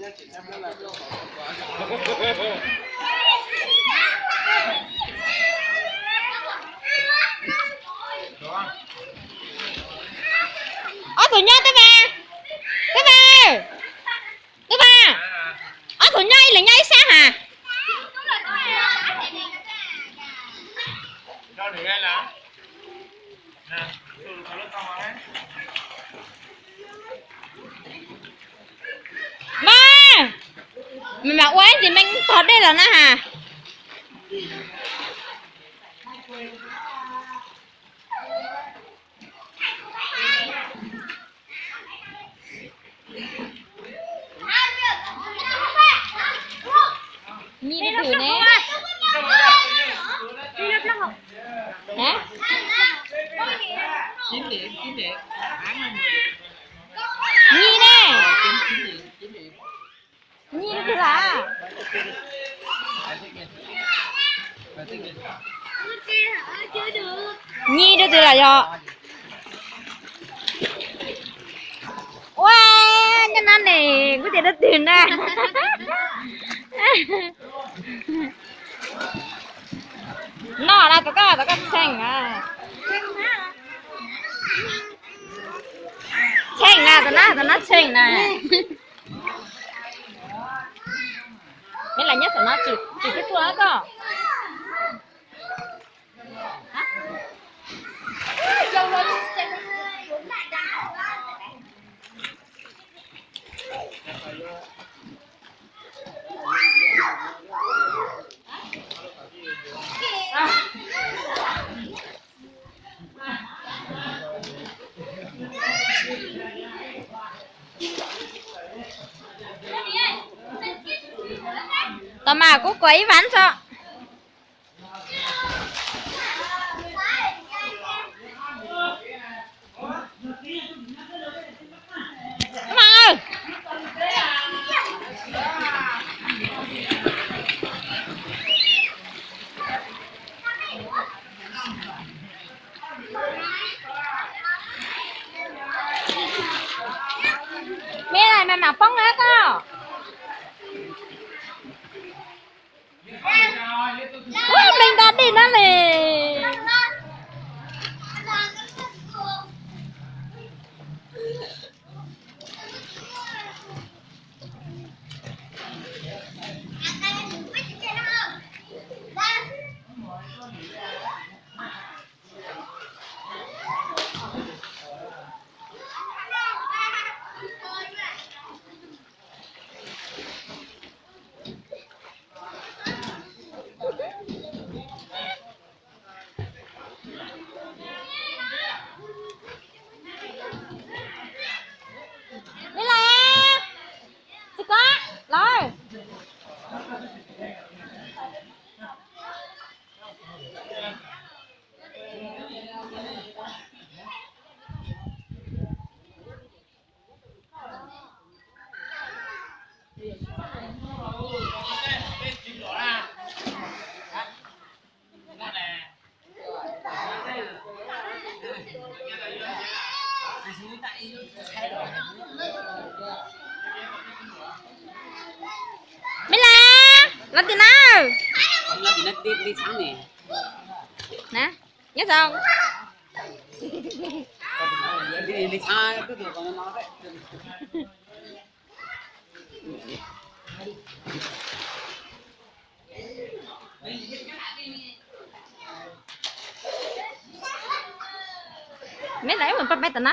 Ob tug nyob twb vas, twb vas, twb vas. Ob tug nyob ib leeg nyob ib sab has. Mas, mas ua ib ntsis me tog dej los na has. Nyiaj twg ne? Nyiaj ne? Nyiaj rau twg lawm? Nyiaj rau twg lawm yog? Ua, nyob no ne, kuv tias rau twg na. No na, tom koj, tom koj tsheej na. Tsheej na, tom no, tom no tsheej na. Me lawv nyob tom no tsis, tsis thiaj tuaj koj. Tos mas kuv kuas ib vas tso. Me lawm mas mam poob na koj. Ua, me nta dej na le. Me lawm, tsis kov lawm. Me lawm, los tim no. Na, nyob zoo. Me lawv mus pab peb tus na.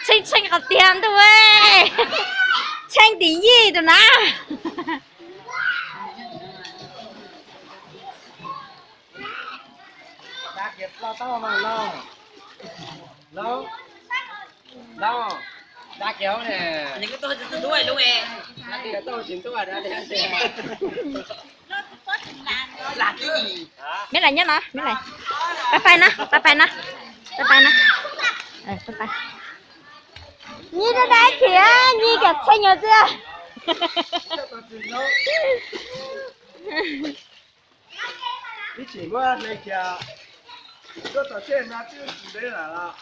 Tsheej tsheej qhov tiag ntuj, tsheej tim yij tus na. Me lawv nyob no, me lawv. Pab pab na, pab pab na, pab pab na. Pab pab. Nyi dab dab khiav, nyi kam txheej yog tiag. Ib txhis muab hle kiag, tuaj tom tej no twb tsis ntev lawm los.